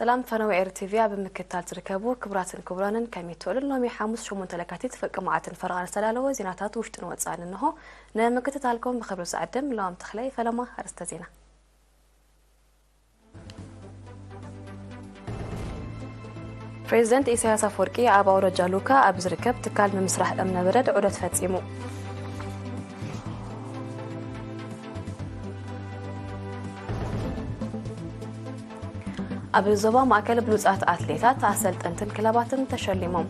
ሰላም ፈነወ ኤር ቲቪ ኣብ ምክትታል ትርከቡ ክቡራትን ክቡራንን፣ ከመይ ትውዕሉ? ሎሚ ሓሙስ ሸሞንተ ለካቲት ፍርቂ መዓልትን ፈረቓን ዝተዳለወ ዜናታት ውሽጥን ወጻእን እንሆ። ንምክትታልኩም ብኽብሪ ዝዕድም ለዋም ተኽላይ። ፈለማ ኣርእስተ ዜና። ፕሬዚደንት ኢሳያስ ኣፈወርቂ ኣብ ኣውራጃ ሉካ ኣብ ዝርከብ ትካል ምምስራሕ እምነበረድ ዑደት ፈጺሙ። ኣብ ዞባ ማእከል ብሉጻት ኣትሌታት፣ ኣሰልጠንትን ክለባትን ተሸሊሞም።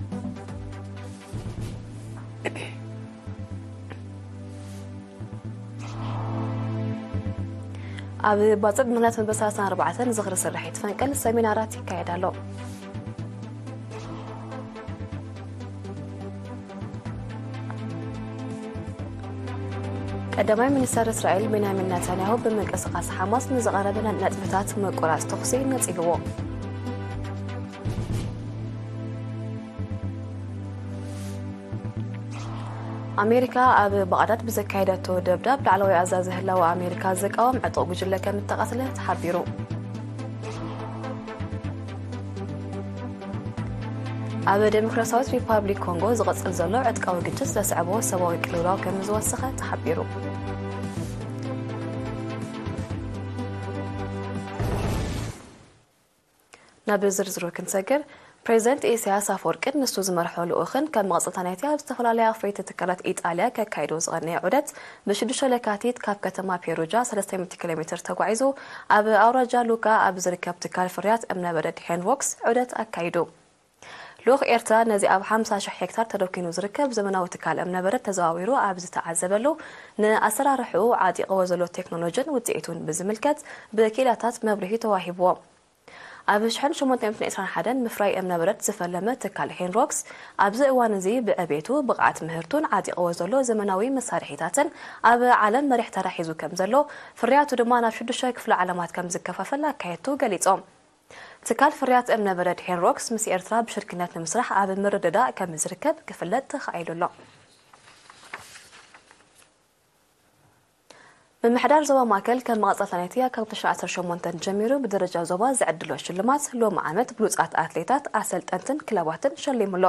ኣብ ባጽዕ ምኽንያት መበል ሰላሳን ኣርባዕተን ዝኽሪ ስርሒት ፈንቅል ሰሚናራት ይካየድ ኣሎ። ቀዳማይ ሚኒስተር እስራኤል ቤንያሚን ነታንያሁ ብምንቅስቓስ ሓማስ ንዝቐረበ ነጥብታት ምቁራጽ ተኹሲ ነጺግዎ። ኣሜሪካ ኣብ ባቕዳድ ብዘካየደቶ ደብዳብ ላዕለዋይ ኣዛዚ ህላወ ኣሜሪካ ዝቃወም ዕጡቕ ጉጅለ ከም እተቐትለ ተሓቢሩ። ኣብ ዴሞክራሲያዊት ሪፓብሊክ ኮንጎ ዝቕጽል ዘሎ ዕጥቃዊ ግጭት ዘስዐቦ ሰብኣዊ ቅልውላው ከም ዝወሰኸ ተሓቢሩ። ናብ ዝርዝሩ ክንሰግር፣ ፕሬዚደንት ኢሳያስ ኣፈወርቅን ንሱ ዝመርሖ ልኡኽን ከም መቐጸልታ ናይቲ ኣብ ዝተፈላለያ ኣፍረይቲ ትካላት ኢጣልያ ከካይዶ ዝቐነየ ዑደት፣ ብሽዱሽተ ለካቲት ካብ ከተማ ፔሩጃ ሰለስተ ሚእቲ ኪሎ ሜትር ተጓዒዙ፣ ኣብ ኣውራጃ ሉካ ኣብ ዝርከብ ትካል ፍርያት እምነበረድ ሄንሮክስ ዑደት ኣካይዱ። ልኡኽ ኤርትራ ነዚ ኣብ ሓምሳ ሽሕ ሄክታር ተደኪኑ ዝርከብ ዘመናዊ ትካል እምነበረድ ተዘዋዊሩ ኣብ ዝተዓዘበሉ፣ ንኣሰራርሕኡ ዓጢቕዎ ዘሎ ቴክኖሎጅን ውጽኢቱን ብዝምልከት ብክኢላታት መብርሂ ተዋሂብዎ። ኣብ ሽሕን ሸሞንተ ሚእትን ዕስራን ሓደን ምፍራይ እምነበረድ ዝፈለመ ትካል ሄንሮክስ፣ ኣብዚ እዋን እዚ ብዕቤቱ፣ ብቕዓት ምህርቱን ዓጢቕዎ ዘሎ ዘመናዊ መሳርሒታትን ኣብ ዓለም መሪሕ ተራ ሒዙ ከም ዘሎ፣ ፍርያቱ ድማ ናብ ሽዱሽተ ክፍለ ዓለማት ከም ዝከፋፈል ኣካየድቱ ገሊጾም። ትካል ፍርያት እምነበረድ ሄንሮክስ ምስ ኤርትራ ብሽርክነት ንምስራሕ ኣብ ምርድዳእ ከም ዝርከብ ክፍለጥ ተኻኢሉ ኣሎ። ምምሕዳር ዞባ ማእከል ከም መቐጸልታ ናይቲ ካብ ክልተ ሽሕን ዓሰርተ ሸሞንተን ጀሚሩ ብደረጃ ዞባ ዝዕድሎ ሽልማት፣ ሎሚ ዓመት ብሉጻት ኣትሌታት፣ ኣሰልጠንትን ክለባትን ሸሊሙ ኣሎ።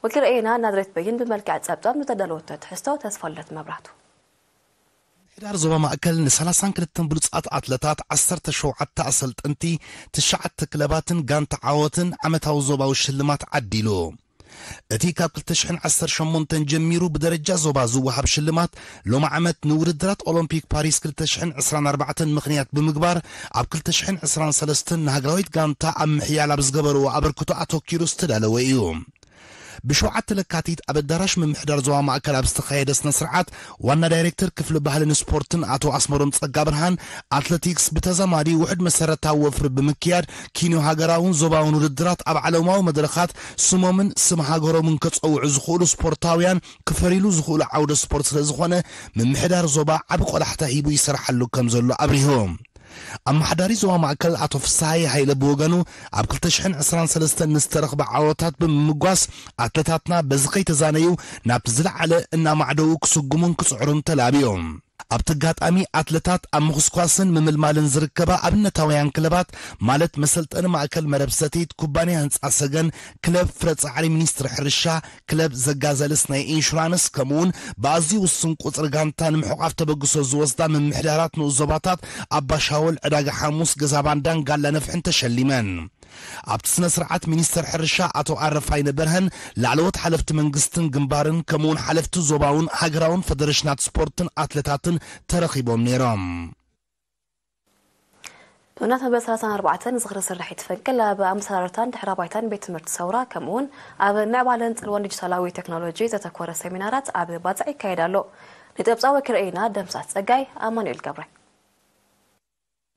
ወኪል ርኤና ናዝሬት በይን ብመልክዕ ጸብጻብ ዝተዳለወቶ ትሕዝቶ ተስፋለት መብራህቱ። ምምሕዳር ዞባ ማእከል ንሰላሳን ክልተን ብሉጻት ኣትለታት፣ ዓሰርተ ሸውዓተ ኣሰልጠንቲ፣ ትሽዓተ ክለባትን ጋንታ ዓወትን ዓመታዊ ዞባዊ ሽልማት ዓዲሉ። እቲ ካብ ክልተ ሽሕን ዓሰርተ ሸሞንተን ጀሚሩ ብደረጃ ዞባ ዝወሃብ ሽልማት፣ ሎሚ ዓመት ንውድድራት ኦሎምፒክ ፓሪስ ክልተ ሽሕን ዕስራን ኣርባዕተን ምኽንያት ብምግባር፣ ኣብ ክልተ ሽሕን ዕስራን ሰለስተን ንሃገራዊት ጋንታ ኣብ ምሕያል ኣብ ዝገበርዎ ኣበርክቶ ኣተኪሩ ዝተዳለወ እዩ። ብሸውዓተ ለካቲት ኣብ ኣዳራሽ ምምሕዳር ዞባ ማእከል ኣብ ዝተኻየደ ስነ ስርዓት፣ ዋና ዳይሬክተር ክፍሊ ባህልን ስፖርትን ኣቶ ኣስመሮም ጸጋብርሃን፣ ኣትለቲክስ ብተዛማዲ ውሑድ መሰረታዊ ወፍሪ ብምክያድ፣ ኪንዮ ሃገራውን ዞባውን ውድድራት ኣብ ዓለማዊ መድረኻት ስሞምን ስም ሃገሮምን ከጸውዑ ዝኽእሉ ስፖርታውያን ክፈርይሉ ዝኽእሉ ዓውደ ስፖርት ስለ ዝኾነ፣ ምምሕዳር ዞባ ዓቢ ቆላሕታ ሂቡ ይሰርሓሉ ከም ዘሎ ኣብሪሁ። ኣመሓዳሪ ዞባ ማእከል ኣቶ ፍስሃየ ሃይለ ብወገኑ፣ ኣብ ክልተ ሽሕን ዕስራን ሰለስተን ንዝተረኽበ ዓወታት ብምምጓስ፣ ኣትለታትና በዚ ከይተዛነዩ ናብቲ ዝለዓለ እናማዕደዉ ክስጉሙን ክጽዕሩን ተላብዮም። ኣብቲ ኣጋጣሚ፣ ኣትለታት ኣብ ምኹስኳስን ምምልማልን ዝርከባ ኣብነታውያን ክለባት፣ ማለት መሰልጠኒ ማእከል መረብ ሰቲት፣ ኩባንያ ህንጻ ሰገን፣ ክለብ ፍረ ጻዕሪ ሚኒስትሪ ሕርሻ፣ ክለብ ዘጋዘልስ ናይ ኢንሹራንስ፣ ከምኡውን ብኣዝዩ ውሱን ቁጽሪ ጋንታ ንምሕቋፍ ተበግሶ ዝወስዳ ምምሕዳራት ንኡስ ዞባታት ኣባሻወል፣ ዕዳጋ ሓሙስ፣ ገዛ ባንዳን ጋላ ነፍሕን ተሸሊመን። ኣብቲ ስነ ስርዓት ሚኒስተር ሕርሻ ኣቶ ኣረፋይነ በርሀን ላዕለዎት ሓለፍቲ መንግስትን ግንባርን ከምኡውን ሓለፍቲ ዞባውን ሃገራውን ፈደረሽናት ስፖርትን ኣትለታትን ተረኺቦም ነይሮም። ብናት መበል ሰላሳን ኣርባዕተን ዝኽሪ ስርሒት ፈንቅል ኣብ ኣመሰራርታን ድሕረ ባይታን ቤት ትምህርቲ ሰውራ ከምኡውን ኣብ ምዕባለን ጽልዋን ዲጂታላዊ ቴክኖሎጂ ዘተኮረ ሰሚናራት ኣብ ባጽዕ ይካየድ ኣሎ። ንጠብጻ ወኪል ርኢና ደምሳስ ጸጋይ፣ ኣማኑኤል ገብረ።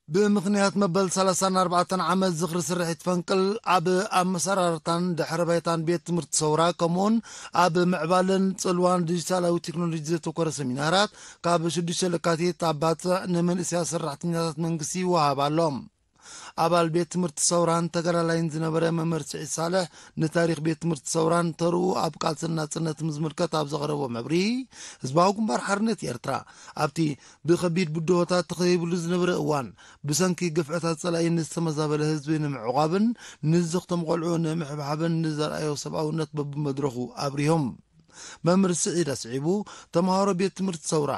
ብምኽንያት መበል ሰላሳን ኣርባዕተን ዓመት ዝኽሪ ስርሒት ፈንቅል ኣብ ኣመሰራርታን ድሕረ ባይታን ቤት ትምህርቲ ሰውራ ከምኡውን ኣብ ምዕባለን ጽልዋን ዲጂታላዊ ቴክኖሎጂ ዘተኮረ ሰሚናራት ካብ ሽዱሽተ ለካቲት ኣብ ባጽዕ ንመንእሰያት ሰራሕተኛታት መንግስቲ ይወሃብ ኣሎ። ኣባል ቤት ትምህርቲ ሰውራን ተጋዳላይን ዝነበረ መምህር ስዒድ ሳልሕ፣ ንታሪኽ ቤት ትምህርቲ ሰውራን ተርኡ ኣብ ቃልስን ናጽነትን ዝምልከት ኣብ ዘቕረቦ መብርሂ፣ ህዝባዊ ግንባር ሓርነት ኤርትራ ኣብቲ ብኸቢድ ብድሆታት ተኸቢብሉ ዝነበረ እዋን፣ ብሰንኪ ግፍዕታት ጸላኢ ንዝተመዛበለ ህዝቢ ንምዕቋብን ንዝኽቶም ቆልዑ ንምሕብሓብን ንዘርኣዮ ሰብኣውነት በብመድረኹ ኣብሪሆም። መምህር ስዒድ ኣስዒቡ፣ ተምሃሮ ቤት ትምህርቲ ሰውራ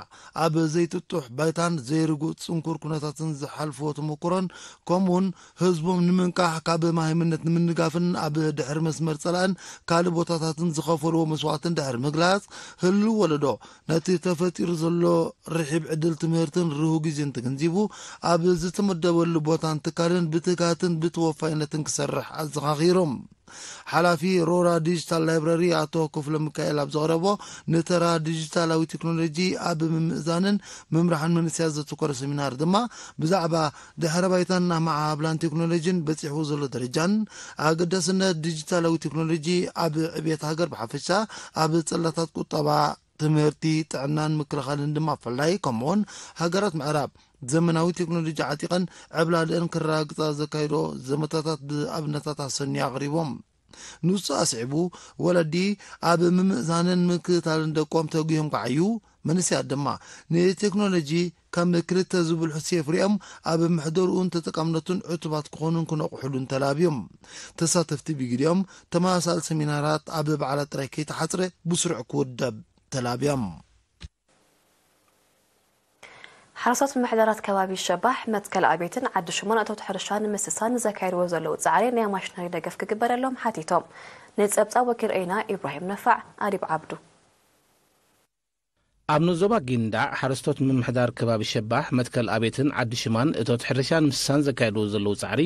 ኣብ ዘይጥጡሕ ባይታን ዘይርጉእ ጽንኩር ኩነታትን ዝሓልፍዎ ተመኩሮን፣ ከምኡውን ህዝቦም ንምንቃሕ ካብ ማህይምነት ንምንጋፍን ኣብ ድሕሪ መስመር ጸላእን ካልእ ቦታታትን ዝኸፈልዎ መስዋዕትን ድሕሪ ምግላጽ፣ ህልው ወለዶ ነቲ ተፈጢሩ ዘሎ ርሒብ ዕድል ትምህርትን ርሁው ግዜን ተገንዚቡ፣ ኣብ ዝተመደበሉ ቦታን ትካልን ብትግሃትን ብተወፋይነትን ክሰርሕ ኣዘኻኺሮም። ሓላፊ ሮራ ዲጂታል ላይብረሪ ኣቶ ክፍለ ሚካኤል ኣብ ዘቕረቦ፣ ንተራ ዲጂታላዊ ቴክኖሎጂ ኣብ ምምእዛንን ምምራሕን መንእሰያት ዘተኮረ ሰሚናር ድማ፣ ብዛዕባ ድሕረ ባይታን ኣመዓባብላን ቴክኖሎጂን በጺሕዎ ዘሎ ደረጃን፣ ኣገዳስነት ዲጂታላዊ ቴክኖሎጂ ኣብ ዕብየት ሃገር ብሓፈሻ፣ ኣብ ጽላታት ቁጠባ፣ ትምህርቲ፣ ጥዕናን ምክልኻልን ድማ ብፍላይ፣ ከምኡውን ሃገራት ምዕራብ ዘመናዊ ቴክኖሎጂ ዓጢቐን ዕብላልአን ክረጋግጻ ዘካይዶ ዘመታታት ብኣብነታት ኣሰንዩ ኣቕሪቦም። ንሱ ኣስዒቡ፣ ወለዲ ኣብ ምምእዛንን ምክትታልን ደቆም ተጒሆም ክዓዩ፣ መንእሰያት ድማ ንቴክኖሎጂ ከም ክልተ ዝብልሑ ሴፍ ሪኦም ኣብ ምሕደርኡን ተጠቃምነቱን ዕቱባት ክኾኑን ክነቕሑሉን ተላብዮም። ተሳተፍቲ ብግዲኦም፣ ተመሳሳሊ ሰሚናራት ኣብ በዓላት ጥራይ ከይተሓጽረ ብስሩዕ ክውደብ ተላብዮም። ሓረስቶት ምምሕዳራት ከባቢ ሸባሕ፣ መትከል ኣቤትን ዓዲ ሽሞን እቶት ሕርሻ ንምስሳን ዘካየድዎ ዘለዉ ጻዕሪ ናይ ማሽነሪ ደገፍ ክግበረሎም ሓቲቶም። ንጸብጻብ ወኪል ሬና ኢብራሂም ነፋዕ፣ ኣዲብ ዓብዱ። ኣብ ንዞባ ጊንዳዕ ሓረስቶት ምምሕዳር ከባቢ ሸባሕ፣ መትከል ኣቤትን ዓዲ ሽማን እቶት ሕርሻን ምስሳን ዘካየድዎ ዘለዉ ጻዕሪ፣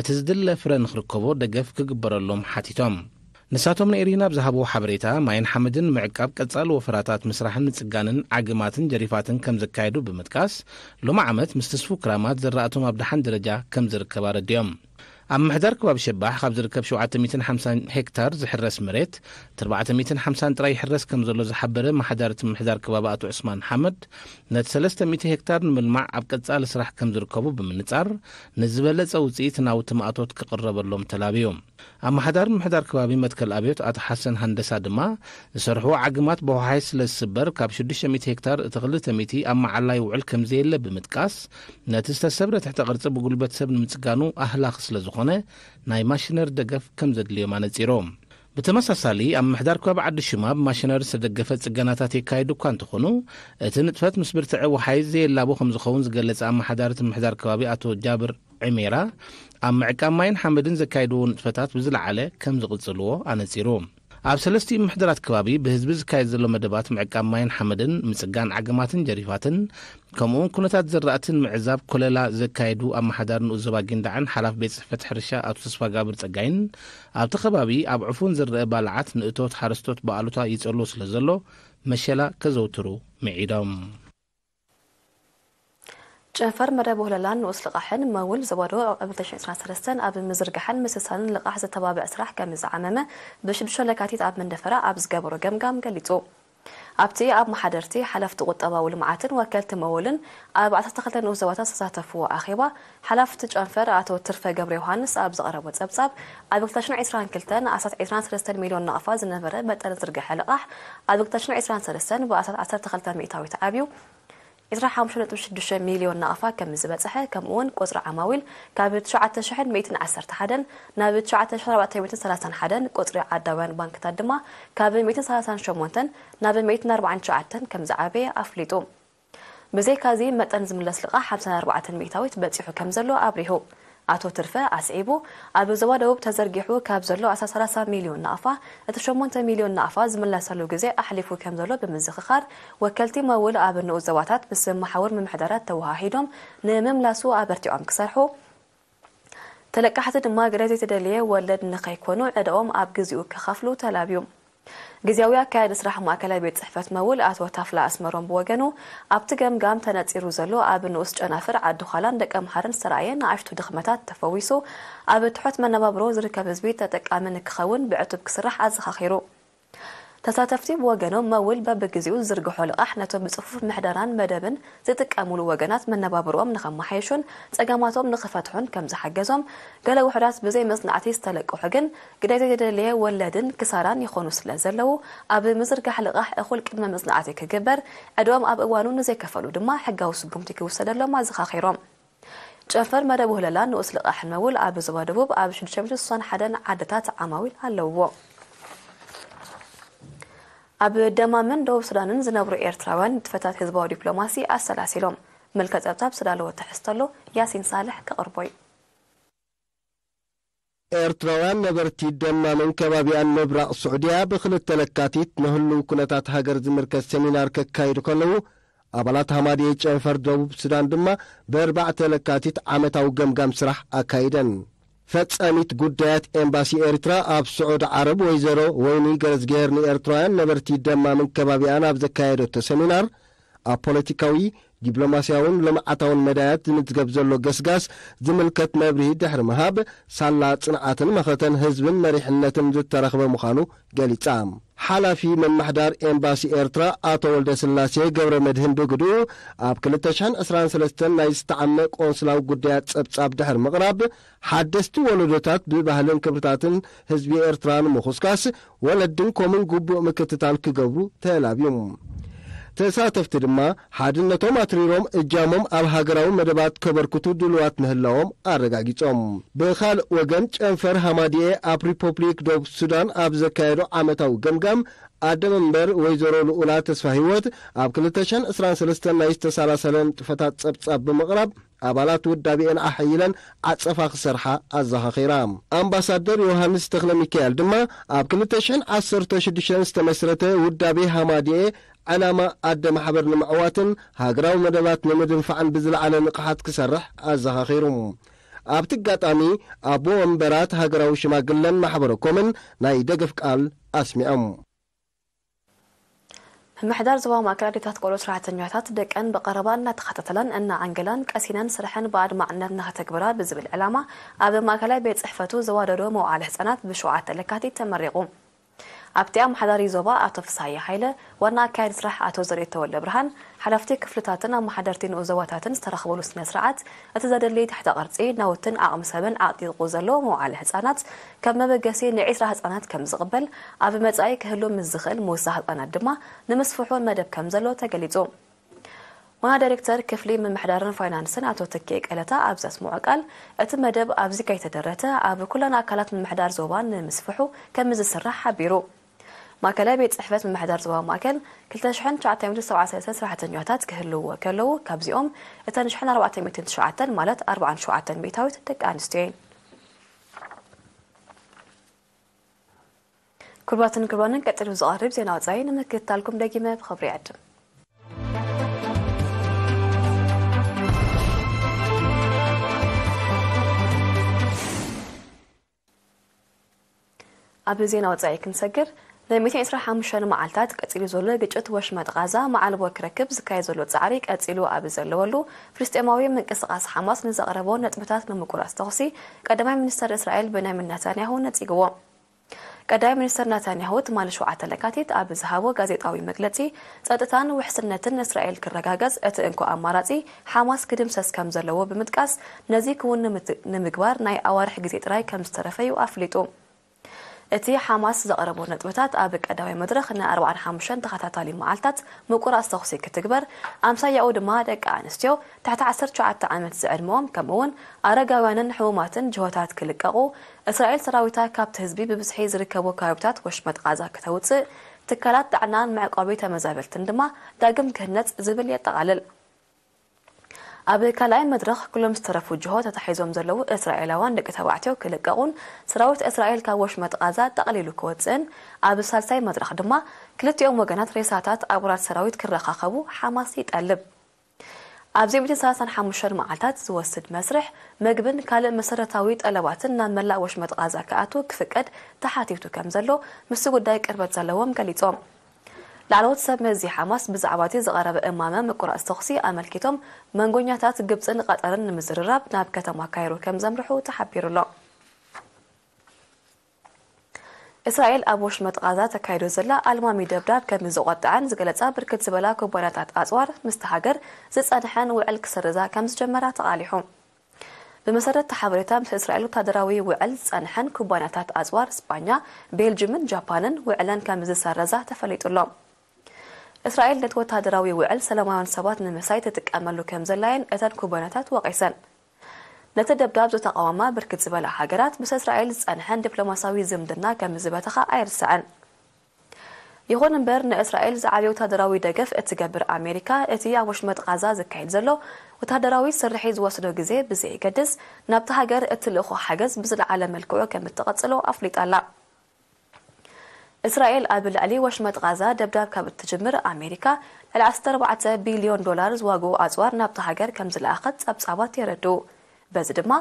እቲ ዝድለ ፍረ ንኽርከቦ ደገፍ ክግበረሎም ሓቲቶም። ንሳቶም ንኤሪና ኣብ ዝሃብዎ ሓበሬታ፣ ማይን ሓመድን ምዕቃብ ቀጻሊ ወፈራታት ምስራሕን ምጽጋንን ዓግማትን ጀሪፋትን ከም ዘካየዱ ብምጥቃስ፣ ሎሚ ዓመት ምስ ትስፉ ክራማት ዘራእቶም ኣብ ደሓን ደረጃ ከም ዝርከብ ኣረዲኦም። ኣብ ምምሕዳር ከባቢ ሸባሕ ካብ ዝርከብ ሸውዓተ ሚእትን ሓምሳን ሄክታር ዝሕረስ መሬት፣ እቲ ኣርባዕተ ሚእትን ሓምሳን ጥራይ ይሕረስ ከም ዘሎ ዝሓበረ ኣመሓዳሪ እቲ ምምሕዳር ከባቢ ኣቶ ዑስማን ሓመድ፣ ነቲ ሰለስተ ሚእቲ ሄክታር ንምልማዕ ኣብ ቀጻሊ ስራሕ ከም ዝርከቡ ብምንጻር፣ ንዝበለጸ ውጽኢት ናውቲ ማእቶት ክቕረበሎም ተላብዩ። ኣመሓዳሪ ምምሕዳር ከባቢ መትከል ኣብዮት ኣቶ ሓሰን ሃንደሳ ድማ፣ ዝሰርሕዎ ዓግማት ብወሓይ ስለ ዝስበር፣ ካብ ሽዱሽተ ሚእቲ ሄክታር እቲ ክልተ ሚእቲ ኣብ መዓላ ይውዕል ከም ዘየለ ብምጥቃስ፣ ነቲ ዝተሰብረ ትሕተ ቅርጺ ብጉልበት ሰብ ንምጽጋኑ ኣህላኺ ስለ ዝኾነ፣ ናይ ማሽነሪ ደገፍ ከም ዘድልዮም ኣነጺሩ። ብተመሳሳሊ፣ ኣብ ምምሕዳር ከባቢ ዓዲ ሽማ ብማሽነሪ ዝተደገፈ ጽገናታት የካይዱ እኳ እንተኾኑ፣ እቲ ንጥፈት ምስ ብርትዐ ወሓይ ዘየላቡ ከም ዝኸውን ዝገለጸ ኣመሓዳሪ እቲ ምምሕዳር ከባቢ ኣቶ ጃብር ዕሜራ፣ ኣብ ምዕቃብ ማይን ሓመድን ዘካየድዎ ንጥፈታት ብዝለዓለ ከም ዝቕጽልዎ ኣነጺሩ። ኣብ ሰለስቲኡ ምምሕዳራት ከባቢ ብህዝቢ ዝካየድ ዘሎ መደባት ምዕቃብ ማይን ሓመድን፣ ምጽጋን ዓገማትን ጀሪፋትን፣ ከምኡውን ኩነታት ዘራእትን ምዕዛብ ኮለላ ዘካየዱ ኣመሓዳሪ ንኡስ ዞባ ጊንዳዕን ሓላፊ ቤት ጽሕፈት ሕርሻ ኣቶ ተስፋጋብር ጸጋይን፣ ኣብቲ ከባቢ ኣብ ዕፉን ዝረአ ባልዓት ንእቶት ሓረስቶት ብኣሉታ ይጸልዎ ስለ ዘሎ፣ መሸላ ከዘውትሩ ምዒዶም። ጨንፈር መደብ ወህለላን ንኡስ ልቓሕን መውል ዞባ ደቡብ ኣብ ዕለት ዕስራን ሰለስተን ኣብ ምዝርጋሕን ምስሳንን ልቓሕ ዘተባብዕ ስራሕ ከም ዝዓመመ ብሽዱሽተ ለካቲት ኣብ መንደፈራ ኣብ ዝገበሮ ገምጋም ገሊጹ። ኣብቲ ኣብ መሓደርቲ፣ ሓለፍቲ ቁጠባዊ ልምዓትን ወከልቲ መውልን ኣብ ዓሰርተ ክልተ ንኡስ ዞባታት ዝተሳተፍዎ ኣኼባ፣ ሓላፍቲ ጨንፈር ኣቶ ትርፈ ገብረ ዮሃንስ ኣብ ዘቕረቦ ጸብጻብ፣ ኣብ ክልተ ሽሕን ዕስራን ክልተን ኣስታት ዕስራን ሰለስተን ሚልዮን ናቕፋ ዝነበረ መጠን ዝርግሐ ልቓሕ፣ ኣብ ክልተ ሽሕን ዕስራን ሰለስተን ብኣስታት ዓሰርተ ክልተ ሚእታዊት ዓብዩ፣ ዕስራን ሓሙሽተን ነጥቢ ሽዱሽተ ሚልዮን ናቕፋ ከም ዝበጽሐ፣ ከምኡ'ውን ቁጽሪ ዓማዊል ካብ ትሽዓተ ሽሕን ሚእትን ዓሰርተ ሓደን ናብ ትሽዓተ ሽሕን ኣርባዕተ ሚእትን ሰላሳን ሓደን፣ ቁጽሪ ዓዳውያን ባንክታት ድማ ካብ ሚእትን ሰላሳን ሸሞንተን ናብ ሚእትን ኣርባዓን ትሽዓተን ከም ዝዓበየ ኣፍሊጡ። ብዘይካዚ፣ መጠን ዝምለስ ልቓሕ ሓምሳን ኣርባዕተን ሚእታዊት በጺሑ ከም ዘሎ ኣብሪሁ። ኣቶ ትርፈ ኣስዒቡ፣ ኣብ ዞባ ደቡብ ተዘርጊሑ ካብ ዘሎ ኣስታት ሰላሳ ሚልዮን ናቕፋ፣ እቲ ሸሞንተ ሚልዮን ናቕፋ ዝምለሰሉ ግዜ ኣሕሊፉ ከም ዘሎ ብምዝኽኻር፣ ወከልቲ መውል ኣብ ንኡስ ዞባታት ምስ መሓውር ምምሕዳራት ተወሃሂዶም ንምምላሱ ኣበርቲዖም ክሰርሑ፣ ተለቃሕቲ ድማ ገለ ዘይተደልየ ወለድ ንኸይኮኑ ዕዳኦም ኣብ ግዜኡ ክኸፍሉ ተላብዩ። ግዝያዊ ኣካያዲ ስራሕ ማእከላይ ቤት ጽሕፈት መውል ኣቶ ታፍላ ኣስመሮም ብወገኑ፣ ኣብቲ ገምጋም ተነጺሩ ዘሎ ኣብ ንኡስ ጨናፍር ዓዲ ዃላን ደቀምሓረን ዝተራእየ ንኣሽቱ ድኽመታት ተፈዊሱ፣ ኣብ ትሑት መነባብሮ ዝርከብ ህዝቢ ተጠቃሚ ንክኸውን ብዕቱብ ክስራሕ ኣዘኻኺሩ። ተሳተፍቲ ብወገኖም መውል በብግዜኡ ዝዝርግሖ ልቓሕ ነቶም ብጽፉፍ ምሕደራን መደብን ዝጥቀሙሉ ወገናት መነባብሮኦም ንኸመሓየሹን ጸገማቶም ንኽፈትሑን ከም ዝሓገዞም፣ ገለ ውሑዳት ብዘይ መጽናዕቲ ዝተለቅሑ ግን ግዳይ ዘይተደለየ ወለድን ክሳራን ይኾኑ ስለ ዘለዉ፣ ኣብ ምዝርጋሕ ልቓሕ እኹል ቅድመ መጽናዕቲ ክግበር፣ ዕድኦም ኣብ እዋኑ ንዘይከፈሉ ድማ ሕጋዊ ስጉምቲ ክውሰደሎም ኣዘኻኺሮም። ጨንፈር መደብ ውህለላ ንኡስ ልቓሕ መውል ኣብ ዞባ ደቡብ ኣብ ሽዱሽተ ሚእቲ ስሳን ሓደን ዓድታት ዓማዊል ኣለውዎ። ኣብ ደማምን ደቡብ ሱዳንን ዝነብሩ ኤርትራውያን ንጥፈታት ህዝባዊ ዲፕሎማሲ ኣሰላሲሎም። ምልከ ጸብጻብ ስዳለዎ ትሕዝቶ ኣሎ፣ ያሲን ሳልሕ ክቕርቦ እዩ። ኤርትራውያን ነበርቲ ደማምን ከባቢኣን ምብራቕ ስዑድያ ብክልተ ለካቲት ንህልው ኩነታት ሃገር ዝምልከት ሰሚናር ከካይዱ ከለዉ፣ ኣባላት ሃማድኤ ጨንፈር ደቡብ ሱዳን ድማ ብኣርባዕተ ለካቲት ዓመታዊ ገምጋም ስራሕ ኣካይደን። ፈጻሚት ጉዳያት ኤምባሲ ኤርትራ ኣብ ስዑድ ዓረብ ወይዘሮ ወይኒ ገረዝግሄር ንኤርትራውያን ነበርቲ ደማምን ከባቢኣን ኣብ ዘካየደቶ ሰሚናር፣ ኣብ ፖለቲካዊ፣ ዲፕሎማስያውን ልምዓታውን መዳያት ዝምዝገብ ዘሎ ገስጋስ ዝምልከት መብርሂ ድሕሪ ምሃብ፣ ሳላ ጽንዓትን መኸተን ህዝብን መሪሕነትን ዝተረኽበ ምዃኑ ገሊጻ። ሓላፊ ምምሕዳር ኤምባሲ ኤርትራ ኣቶ ወልደስላሴ ገብረ መድህን ብግድኡ፣ ኣብ ክልተ ሽሕን ዕስራን ሰለስተን ናይ ዝተዓመ ቆንስላዊ ጉዳያት ጸብጻብ ድሕሪ ምቕራብ፣ ሓደስቲ ወለዶታት ብባህልን ክብርታትን ህዝቢ ኤርትራ ንምኹስካስ ወለድን ኮምን ግቡእ ምክትታል ክገብሩ ተላብዩ። ተሳተፍቲ ድማ ሓድነቶም ኣትሪሮም እጃሞም ኣብ ሃገራዊ መደባት ከበርክቱ ድልዋት ምህላዎም ኣረጋጊጾም። ብኻልእ ወገን፣ ጨንፈር ሃማድኤ ኣብ ሪፖብሊክ ደቡብ ሱዳን ኣብ ዘካየዶ ዓመታዊ ገምጋም፣ ኣደ መንበር ወይዘሮ ልኡላ ተስፋ ህይወት ኣብ ክልተ ሽሕን ዕስራን ሰለስተን ናይ ዝተሳላሰለ ንጥፈታት ጸብጻብ ብምቕራብ፣ ኣባላት ውዳቤኤን ኣሐይለን ዓጸፋ ክሰርሓ ኣዘኻኺራ። ኣምባሳደር ዮሃንስ ተኽለ ሚካኤል ድማ ኣብ ክልተ ሽሕን ዓሰርተ ሽዱሽተን ዝተመስረተ ውዳቤ ሃማድኤ፣ ዕላማ ኣደ ማሕበር ንምዕዋትን ሃገራዊ መደባት ንምድንፋዕን ብዝለዓለ ንቕሓት ክሰርሕ ኣዘኻኺሩ። ኣብቲ ኣጋጣሚ፣ ኣቦ ወንበራት ሃገራዊ ሽማግለን ማሕበረ ኮምን ናይ ደገፍ ቃል ኣስሚዖም። ምምሕዳር ዞባ ማእከል ኣዴታት ቆልዑ ሰራሕተኛታት ደቀን ብቐረባ እናተኸታተላን እናዓንገላን ቀሲነን ስርሐን ብኣድማዕነት ንኸተግብራ ብዝብል ዕላማ ኣብ ማእከላይ ቤት ጽሕፈቱ ዘዋደዶ መውዓሊ ህጻናት ብሸውዓተ ለካቲት ተመሪቑ። ኣብቲ ኣመሓዳሪ ዞባ ኣቶ ፍስሃየ ሃይለ፣ ዋና ኣካያዲ ስራሕ ኣቶ ዘርኢት ተወልደ ብርሃን፣ ሓለፍቲ ክፍልታትን ኣመሓደርቲ ንኡስ ዞባታትን ዝተረኽበሉ ስነ ስርዓት፣ እቲ ዘድሊ ትሕተ ቅርጺ፣ ናውትን ዓቕሚ ሰብን ዓጢቑ ዘሎ መውዓሊ ህጻናት፣ ከም መበገሲ ንዒስራ ህጻናት ከም ዝቕበል፣ ኣብ መጻኢ ክህሉ ምስ ዝኽእል ምውሳኽ ህጻናት ድማ ንምስፍሑ መደብ ከም ዘሎ ተገሊጹ። ዋና ዳይሬክተር ክፍሊ ምምሕዳርን ፋይናንስን ኣቶ ተኪኤ ቀለታ ኣብ ዘስምዖ ቃል፣ እቲ መደብ ኣብዚ ከይተደረተ ኣብ ኩለን ኣካላት ምምሕዳር ዞባ ንምስፍሑ ከም ዝስራሕ ሓቢሩ። ማእከላይ ቤት ጽሕፈት ምምሕዳር ዞባ ማእከል ክልተ ሽሕን ትሽዓተ ሚእትን ሰብዓን ሰለስተን ሰራሕተኛታት ክህልውዎ ከለዉ፣ ካብዚኦም እተን ሽሕን ኣርባዕተ ሚእትን ትሽዓተን ማለት ኣርባዓን ሸውዓተን ሚእታዊት ደቂ ኣንስትዮ እየን። ክቡራትን ክቡራንን፣ ቀጺሉ ዝቐርብ ዜና ወጻኢ ንምክትታልኩም ደጊመ ብኽብሪ ይዕድም። ኣብ ዜና ወጻኢ ክንሰግር፣ ናይ ሚእትን ዕስራን ሓሙሽተን መዓልታት ቀጺሉ ዘሎ ግጭት ወሽመጥ ቓዛ መዓልቦ ክረክብ ዝካየድ ዘሎ ጻዕሪ ቀጺሉ ኣብ ዘለወሉ፣ ፍልስጤማዊ ምንቅስቓስ ሓማስ ንዘቕረቦ ነጥብታት ምምቁራጽ ተኹሲ ቀዳማይ ሚኒስተር እስራኤል ቤንያሚን ናታንያሁ ነጺግዎ። ቀዳማይ ሚኒስተር ናታንያሁ ትማሊ ሸውዓተ ለካቲት ኣብ ዝሃቦ ጋዜጣዊ መግለጺ፣ ጸጥታን ውሕስነትን እስራኤል ክረጋገጽ እቲ እንኮ ኣማራጺ ሓማስ ክድምሰስ ከም ዘለዎ ብምጥቃስ፣ ነዚ ክውን ንምት-፣ ንምግባር ናይ ኣዋርሕ ግዜ ጥራይ ከም ዝተረፈ እዩ ኣፍሊጡ። እቲ ሓማስ ዘቕረቦ ነጥብታት ኣብ ቀዳማይ መድረኽ ንኣርባዓን ሓሙሽተን ተኸታታሊ መዓልታት ምቁራጽ ተኹሲ ክትግበር፣ ኣምሳያኡ ድማ ደቂ ኣንስትዮ ትሕቲ ዓሰርተ ትሽዓተ ዓመት ዝዕድመኦም፣ ከምኡ'ውን ኣረጋውያንን ሕሙማትን ጅሆታት ክልቀቑ፣ እስራኤል ሰራዊታ ካብቲ ህዝቢ ብብዝሒ ዝርከቦ ከባቢታት ወሽመጥ ቓዛ ክተውጽእ፣ ትካላት ጥዕናን መዕቆቢ ተመዛበልትን ድማ ዳግም ክህነጽ ዝብል የጠቓልል። ኣብ ካልኣይ መድረኽ፣ ኩሎም ዝተረፉ ጅሆ ተታሒዞም ዘለዉ እስራኤላውያን ደቂ ተባዕትዮ ክልቀቑን ሰራዊት እስራኤል ካብ ወሽመጥ ቓዛ ጠቕሊሉ ክወጽእን፣ ኣብ ሳልሳይ መድረኽ ድማ ክልቲኦም ወገናት ሬሳታት ኣባላት ሰራዊት ክረኻኸቡ ሓማስ ይጠልብ። ኣብዚ ሚእትን ሰላሳን ሓሙሽተን መዓልታት ዝወስድ መስርሕ፣ መግብን ካልእ መሰረታዊ ጠለባትን ናብ መላእ ወሽመጥ ቓዛ ክኣቱ ክፍቀድ ተሓቲቱ ከም ዘሎ ምስቲ ጉዳይ ቅርበት ዘለዎም ገሊጾም። ላዕለዎት ሰብ መዚ ሓማስ ብዛዕባ እቲ ዝቐረበ እማመ ምቁራጽ ተኹሲ ኣመልኪቶም፣ መንጎኛታት ግብጽን ቐጠርን ንምዝርራብ ናብ ከተማ ካይሮ ከም ዘምርሑ ተሓቢሩ ኣሎ። እስራኤል ኣብ ወሽመጥ ቓዛ ተካይዶ ዘላ ኣልማሚ ደብዳብ ከም ዝቖጠዐን ዝገለጻ ብርክት ዝበላ ኩባንያታት ኣጽዋር ምስቲ ሃገር ዝጸንሐን ውዕል ክስርዛ ከም ዝጀመራ ተቓሊሑ። ብመሰረት እቲ ሓበሬታ፣ ምስ እስራኤል ወታደራዊ ውዕል ዝጸንሐን ኩባንያታት ኣጽዋር ስጳኛ፣ ቤልጅምን ጃፓንን ውዕለን ከም ዝሰረዛ ተፈሊጡ ኣሎ። እስራኤል ነቲ ወታደራዊ ውዕል ሰላማውያን ሰባት ንምስያይ ትጥቀመሉ ከም ዘላየን እተን ኩባንያታት ወቒሰን። ነቲ ደብዳብ ዝተቓወማ ብርክት ዝበላ ሃገራት፣ ምስ እስራኤል ዝጸንሐን ዲፕሎማሲያዊ ዝምድና ከም ዝበተኻ ኣይርስዐን። ይኹን እምበር፣ ንእስራኤል ዝዓቢ ወታደራዊ ደገፍ እትገብር ኣሜሪካ፣ እቲ ኣብ ወሽመጥ ቓዛ ዝካየድ ዘሎ ወታደራዊ ስርሒት ዝወስዶ ግዜ ብዘየገድስ፣ ናብቲ ሃገር እትልእኾ ሓገዝ ብዝለዓለ መልክዑ ከም እትቐጽሎ ኣፍሊጣ ኣላ። እስራኤል ኣብ ልዕሊ ወሽመጥ ቓዛ ደብዳብ ካብ እትጅምር፣ ኣሜሪካ ልዕሊ ዓሰርተ ኣርባዕተ ቢልዮን ዶላር ዝዋግኡ ኣጽዋር ናብታ ሃገር ከም ዝለኣኸት ጸብጻባት የረድኡ። በዚ ድማ፣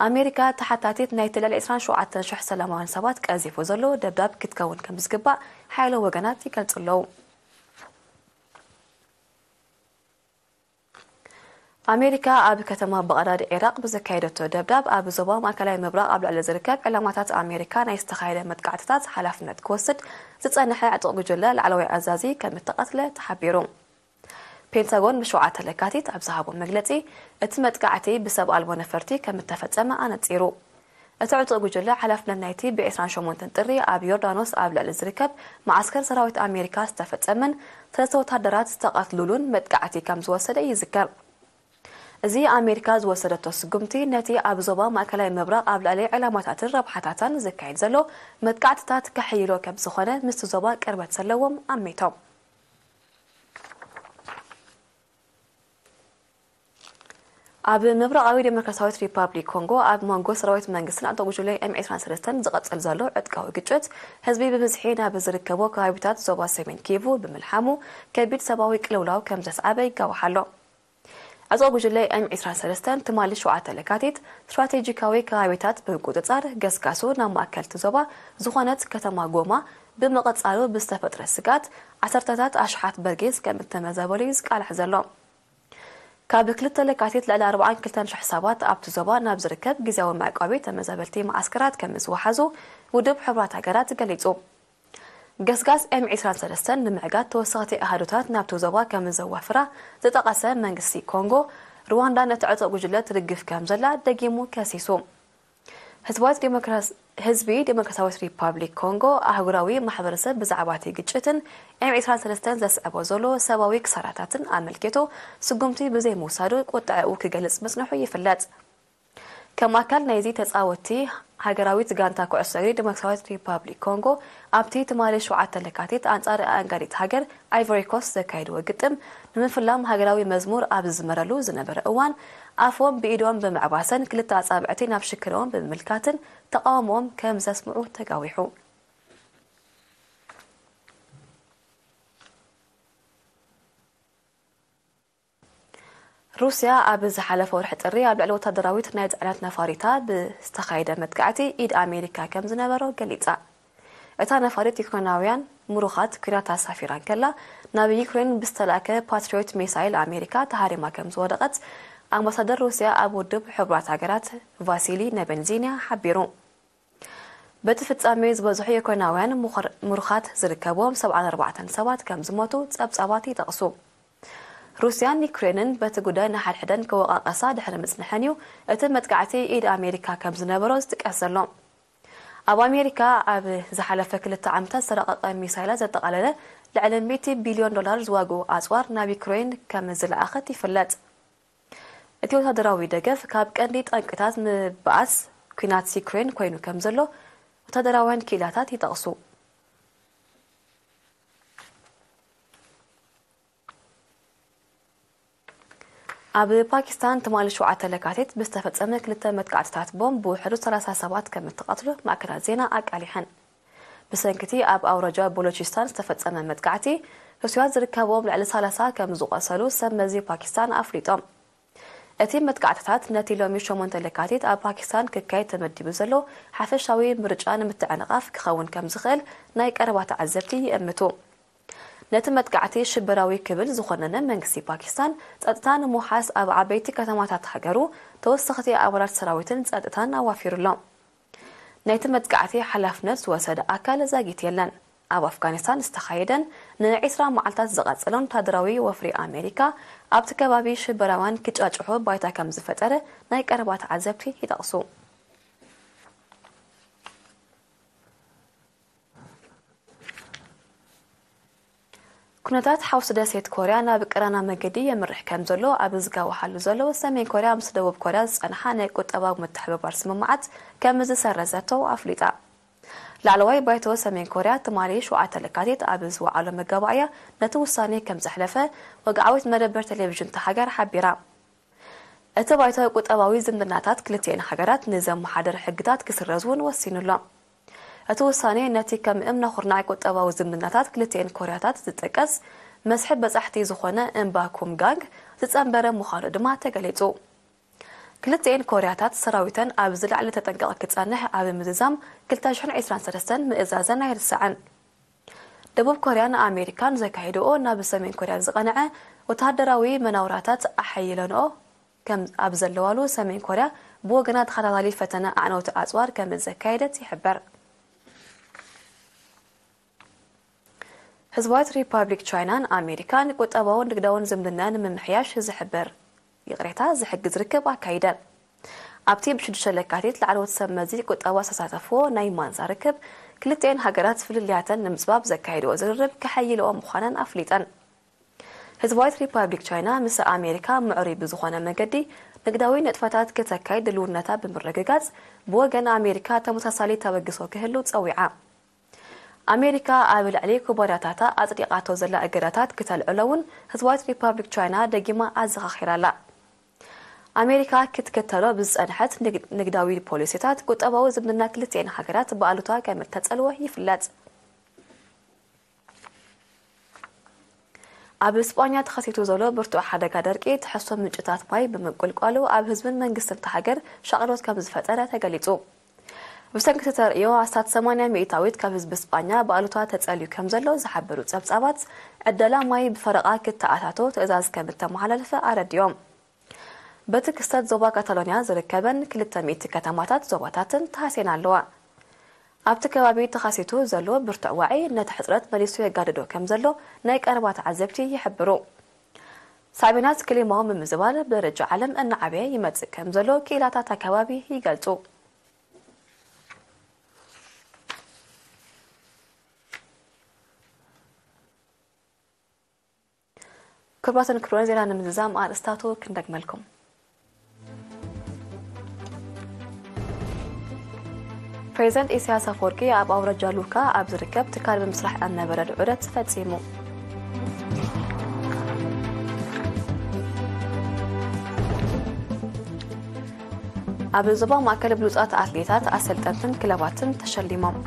ኣሜሪካ ተሓታቲት ናይቲ ልዕሊ ዕስራን ሸውዓተን ሽሕ ሰላማውያን ሰባት ቀዚፉ ዘሎ ደብዳብ ክትከውን ከም ዝግባእ ሓያሎ ወገናት ይገልጹ ኣለዉ። ኣሜሪካ ኣብ ከተማ ባቕዳድ ዒራቕ ብዘካየደቶ ደብዳብ፣ ኣብ ዞባ ማእከላይ ምብራቕ ኣብ ልዕሊ ዝርከብ ዕላማታት ኣሜሪካ ናይ ዝተኻየደ መጥቃዕትታት ሓላፍነት ክወስድ ዝጸንሐ ዕጡቕ ጉጅለ ላዕለዋይ ኣዛዚ ከም እተቐትለ ተሓቢሩ። ፔንታጎን ብሸውዓተ ለካቲት ኣብ ዝሃቦ መግለጺ፣ እቲ መጥቃዕቲ ብሰብ ኣልቦ ነፈርቲ ከም እተፈጸመ ኣነጺሩ። እቲ ዕጡቕ ጉጅለ ሓላፍነት ናይቲ ብ ዕስራን ሸሞንተን ጥሪ ኣብ ዮርዳኖስ ኣብ ልዕሊ ዝርከብ መዓስከር ሰራዊት ኣሜሪካ ዝተፈጸመን ሰለስተ ወታደራት ዝተቐትሉሉን መጥቃዕቲ ከም ዝወሰደ ይዝከር። እዚ ኣሜሪካ ዝወሰደቶ ስጉምቲ፣ ነቲ ኣብ ዞባ ማእከላይ ምብራቕ ኣብ ልዕሊ ዕላማታትን ረብሓታታን ዝካየድ ዘሎ መጥቃዕትታት ከሕይሎ ከም ዝኾነ ምስቲ ዞባ ቅርበት ዘለዎም ኣሚቶም። ኣብ ምብራቓዊ ዴሞክራሲያዊት ሪፓብሊክ ኮንጎ፣ ኣብ መንጎ ሰራዊት መንግስትን ዕጡቕ ጉጅለ ኤም ዕስራን ሰለስተን ዝቐጽል ዘሎ ዕጥቃዊ ግጭት፣ ህዝቢ ብብዝሒ ናብ ዝርከቦ ከባቢታት ዞባ ሰሜን ኪቩ ብምልሓሙ፣ ከቢድ ሰብኣዊ ቅልውላው ከም ዘስዓበ ይጋዋሕ ኣሎ። ዕጡቕ ጉጅለ ኤም ዕስራን ሰለስተን ትማሊ ሸውዓተ ለካቲት፣ ስትራቴጂካዊ ከባቢታት ብምቁጽጻር፣ ገስጋሱ ናብ ማእከልቲ ዞባ ዝኾነት ከተማ ጎማ ብምቕጻሉ ብዝተፈጥረ ስግኣት፣ ዓሰርተታት ኣሽሓት በርጌስ ከም እተመዛበሉ እዩ ዝቃላሕ ዘሎ። ካብ ክልተ ለካቲት፣ ልዕሊ ኣርባዓን ክልተን ሽሕ ሰባት ኣብቲ ዞባ ናብ ዝርከብ ግዝያዊ መዕቆቢ ተመዛበልቲ መዓስከራት ከም ዝወሓዙ ውድብ ሕቡራት ሃገራት ገሊጹ። ገስጋስ ኤም ዕስራን ሰለስተን ንምዕጋት ተወሰኽቲ ኣሃዱታት ናብቲ ዞባ ከም ዘዋፍራ ዝጠቐሰ መንግስቲ ኮንጎ፣ ሩዋንዳ ነቲ ዕጡቕ ጉጅለ ትድግፍ ከም ዘላ ደጊሙ ከሲሱ። ህዝባዊት ዴሞክራስ-፣ ህዝቢ ዴሞክራሲያዊት ሪፓብሊክ ኮንጎ፣ ኣህጉራዊ ማሕበረሰብ ብዛዕባ እቲ ግጭትን ኤም ዕስራን ሰለስተን ዘስዕቦ ዘሎ ሰብኣዊ ክሳራታትን ኣመልኪቱ ስጉምቲ ብዘይምውሳዱ ቁጥዐኡ ክገልጽ ምጽንሑ ይፍለጥ። ከም ኣካል ናይዚ ተጻወትቲ፣ ሃገራዊት ጋንታ ኩዕሶ እግሪ ዴሞክራሲያዊት ሪፓብሊክ ኮንጎ፣ ኣብቲ ትማሊ ሸውዓተ ለካቲት ኣንጻር ኣአንጋዲት ሃገር ኣይቮሪ ኮስት ዘካየድዎ ግጥም፣ ንምፍላም ሃገራዊ መዝሙር ኣብ ዝዝመረሉ ዝነበረ እዋን፣ ኣፎም ብኢዶም ብምዕባሰን ክልተ ኣጻብዕቲ ናብ ሽክርኦም ብምምልካትን ተቓውሞኦም ከም ዘስምዑ ተጋዊሑ። ሩስያ ኣብ ዝሓለፈ ወርሒ ጥሪ ኣብ ልዕሊ ወታደራዊት ናይ ጽዕነት ነፋሪታ ብዝተኻየደ መጥቃዕቲ ኢድ ኣሜሪካ ከም ዝነበሮ ገሊጻ። እታ ነፋሪት ዩክሬናውያን ምሩኻት ኲናት ኣሳፊራ እንከላ፣ ናብ ዩክሬን ብዝተላእከ ፓትሪዮት ሚሳይል ኣሜሪካ ተሃሪማ ከም ዝወደቐት ኣምባሳደር ሩስያ ኣብ ውድብ ሕቡራት ሃገራት ቫሲሊ ነቤንዚንያ ሓቢሩ። በቲ ፍጻሜ ዝበዝሑ ዩክሬናውያን ምኹር-፣ ምሩኻት ዝርከብዎም ሰብዓን ኣርባዕተን ሰባት ከም ዝሞቱ ጸብጻባት ይጠቕሱ። ሩስያን ዩክሬንን በቲ ጉዳይ ንሓድሕደን ክወቃቀሳ ድሕሪ ምጽንሐን እዩ እቲ መጥቃዕቲ ኢድ ኣሜሪካ ከም ዝነበሮ ዝጥቀስ ዘሎ። ኣብ ኣሜሪካ ኣብ ዝሓለፈ ክልተ ዓመታት ዝተራቐቐ ሚሳይላት ዘጠቓለለ ልዕሊ ሚእቲ ቢልዮን ዶላር ዝዋግኡ ኣጽዋር ናብ ዩክሬን ከም ዝለኣኸት ይፍለጥ። እቲ ወታደራዊ ደገፍ ካብ ቀንዲ ጠንቅታት ምብኣስ ኲናት ዩክሬን ኮይኑ ከም ዘሎ ወታደራውያን ክኢላታት ይጠቕሱ። ኣብ ፓኪስታን ትማሊ ሸውዓተ ለካቲት ብዝተፈጸመ ክልተ መጥቃዕትታት ቦምብ ብውሕዱ ሰላሳ ሰባት ከም እተቐትሉ ማእከላት ዜና ኣቃሊሐን። ብሰንኪቲ ኣብ ኣውራጃ ቦሎቺስታን ዝተፈጸመ መጥቃዕቲ፣ ህሱያት ዝርከብዎም ልዕሊ ሰላሳ ከም ዝቖሰሉ ሰብ መዚ ፓኪስታን ኣፍሊጦም። እቲ መጥቃዕትታት ነቲ ሎሚ ሸሞንተ ለካቲት ኣብ ፓኪስታን ክካየድ ተመዲቡ ዘሎ ሓፈሻዊ ምርጫ ንምትዕንቓፍ ክኸውን ከም ዝኽእል ናይ ቀረባ ተዓዘብቲ ይእምቱ። ነቲ መጥቃዕቲ ሽበራዊ ክብል ዝኾነነ መንግስቲ ፓኪስታን፣ ጸጥታ ንምውሓስ ኣብ ዓበይቲ ከተማታት ሃገሩ ተወሰኽቲ ኣባላት ሰራዊትን ጸጥታን ኣዋፊሩ ኣሎ። ናይቲ መጥቃዕቲ ሓላፍነት ዝወሰደ ኣካል ዛጊት የለን። ኣብ ኣፍጋኒስታን ዝተኻየደን ንዒስራ መዓልታት ዝቐጸለን ወታደራዊ ወፍሪ ኣሜሪካ ኣብቲ ከባቢ ሽበራውያን ክጫጭሑ ባይታ ከም ዝፈጠረ ናይ ቀረባ ተዓዘብቲ ይጠቕሱ። ኩነታት ሓውሲ ደሴት ኮርያ ናብ ቀራና መገዲ የምርሕ ከም ዘሎ ኣብ ዝጋወሓሉ ዘሎ፣ ሰሜን ኮርያ ምስ ደቡብ ኮርያ ዝጸንሓ ናይ ቁጠባዊ ምትሕብባር ስምምዓት ከም ዝሰረዘቶ ኣፍሊጣ። ላዕለዋይ ባይቶ ሰሜን ኮርያ ትማሊ ሸውዓተ ለካቲት ኣብ ዝወዓሎ መጋባእያ ነቲ ውሳኔ ከም ዘሕለፈ ወግዓዊት መደበር ቴሌቪዥን እታ ሃገር ሓቢራ። እቲ ባይቶ ቁጠባዊ ዝምድናታት ክልቲኤን ሃገራት ንዘመሓደር ሕግታት ክስረዝ እውን ወሲኑ ኣሎ። እቲ ውሳኔ ነቲ ከም እምነ ኩርናዕ ቁጠባዊ ዝምድናታት ክልቲኤን ኮርያታት ዝጥቀስ መስሕብ በጻሕቲ ዝኾነ እምባ ኩምጋንግ ዝጸንበረ ምዃኑ ድማ ተገሊጹ። ክልቲኤን ኮርያታት ሰራዊተን ኣብ ዝለዓለ ተጠንቀቕ ክጸንሕ ኣብ ምዝዛም ክልተ ሽሕን ዕስራን ሰለስተን ምእዛዘን ኣይርሳዕን። ደቡብ ኮርያን ኣሜሪካን ዘካየድኦ ናብ ሰሜን ኮርያ ዝቐንዐ ወተሃደራዊ መናውራታት ኣሐይለንኦ ከም ኣብ ዘለዋሉ፣ ሰሜን ኮርያ ብወገና ተኸታታሊ ፈተነ ኣዕነውቲ ኣጽዋር ከም ዘካየደት ይሕበር። ህዝባዊት ሪፓብሊክ ቻይናን ኣሜሪካን ቁጠባውን ንግዳውን ዝምድና ንምምሕያሽ ዝሕብር፣ ይቕሬታ፣ ዝሕግዝ ርክብ ኣካይደን። ኣብቲ ብሽዱሽተ ለካቲት ላዕለዎት ሰብ መዚ ቁጠባ ዝተሳተፍዎ ናይ ማንዛ ርክብ፣ ክልቲኤን ሃገራት ፍልልያተን ንምጽባብ ዘካየድዎ ዝርርብ ከሐይልኦ ምዃነን ኣፍሊጠን። ህዝባዊት ሪፓብሊክ ቻይና ምስ ኣሜሪካ ምዕሩይ ብዝኾነ መገዲ ንግዳዊ ንጥፈታት ክተካይድ ድልውነታ ብምርግጋጽ፣ ብወገን ኣሜሪካ ተመሳሳሊ ተበግሶ ክህሉ ጸዊዓ። ኣሜሪካ ኣብ ልዕሊ ኩባንያታታ ኣጽዲቓቶ ዘላ እገዳታት ክተልዕሎ እውን ህዝባዊት ሪፓብሊክ ቻይና ደጊማ ኣዘኻኺራ ኣላ። ኣሜሪካ ክትከተሎ ብዝጸንሐት ንግ-፣ ንግዳዊ ፖሊሲታት ቁጠባዊ ዝምድና ክልቲኤን ሃገራት ብኣሉታ ከም እተጸልወ ይፍለጥ። ኣብ ስጳኛ ተኸሲቱ ዘሎ ብርቱዕ ሓደጋ ደርቂ ትሕዝቶ ምንጭታት ማይ ብምንቁልቋሉ ኣብ ህዝብን መንግስትን እታ ሃገር ሻቕሎት ከም ዝፈጠረ ተገሊጹ። ብሰንኪ እቲ ተርእዮ ኣስታት ሰማንያ ሚእታዊት ካብ ህዝቢ ስጳኛ ብኣሉታ ተጸልዩ ከም ዘሎ ዝሓበሩ ጸብጻባት፣ ዕደላ ማይ ብፈረቓ ክተኣታቶ ትእዛዝ ከም እተመሓላለፈ ኣረዲኦም። በቲ ክስተት ዞባ ካታሎንያ ዝርከበን ክልተ ሚእቲ ከተማታት ዞባታትን ተሃስየን ኣለዋ። ኣብቲ ከባቢ ተኸሲቱ ዘሎ ብርቱዕ ዋዒ ነቲ ሕጽረት መሊሱ የጋድዶ ከም ዘሎ ናይ ቀረባ ተዓዘብቲ ይሕብሩ። ሳዕቤናት ክሊማዊ ምምዝባል ብደረጃ ዓለም እናዓበየ ይመጽእ ከም ዘሎ ክኢላታት ኣከባቢ ይገልጹ። ክቡራትን ክቡራን፣ ዜና ንምዝዛም ኣርእስታቱ ክንደግመልኩም። ፕሬዚደንት ኢሳያስ ኣፈወርቂ ኣብ ኣውራጃ ሉካ ኣብ ዝርከብ ትካል ብምስራሕ እምነበረድ ዑደት ፈጺሙ። ኣብ ዞባ ማእከል ብሉጻት ኣትሌታት፣ ኣሰልጠንትን ክለባትን ተሸሊሞም።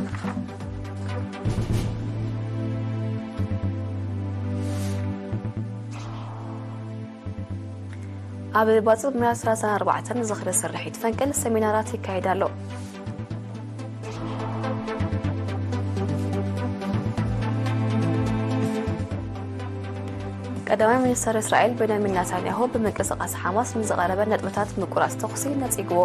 ኣብ ባጽዕ ሚያዝያ ሰላሳን ኣርባዕተን ዝኽሪ ስርሒት ፈንቅል ሰሚናራት ይካየድ ኣሎ። ቀዳማይ ሚኒስተር እስራኤል ቤንያሚን ናታንያሁ ብምንቅስቓስ ሓማስ ንዝቐረበ ነጥብታት ምቁራጽ ተኹሲ ነጺግዎ።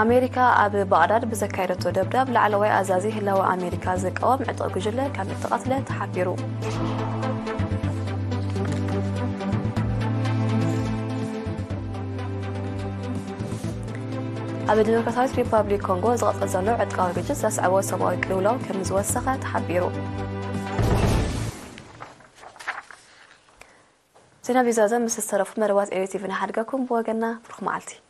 ኣሜሪካ ኣብ ባቕዳድ ብዘካየደቶ ደብዳብ ላዕለዋይ ኣዛዚ ህላወ ኣሜሪካ ዝቃወም ዕጡቕ ጉጅለ ከም እተቐትለ ተሓቢሩ። ኣብ ዲሞክራሲያዊት ሪፓብሊክ ኮንጎ ዝቐጽል ዘሎ ዕጥቃዊ ግጭት ዘስዕቦ ሰብኣዊ ቅልውላው ከም ዝወሰኸ ተሓቢሩ። ዜና ቢዛዘ ምስ ዝተረፉ መደባት ኤሪ ቲቪ ንሓድገኩም። ብወገና ብሩኽ መዓልቲ።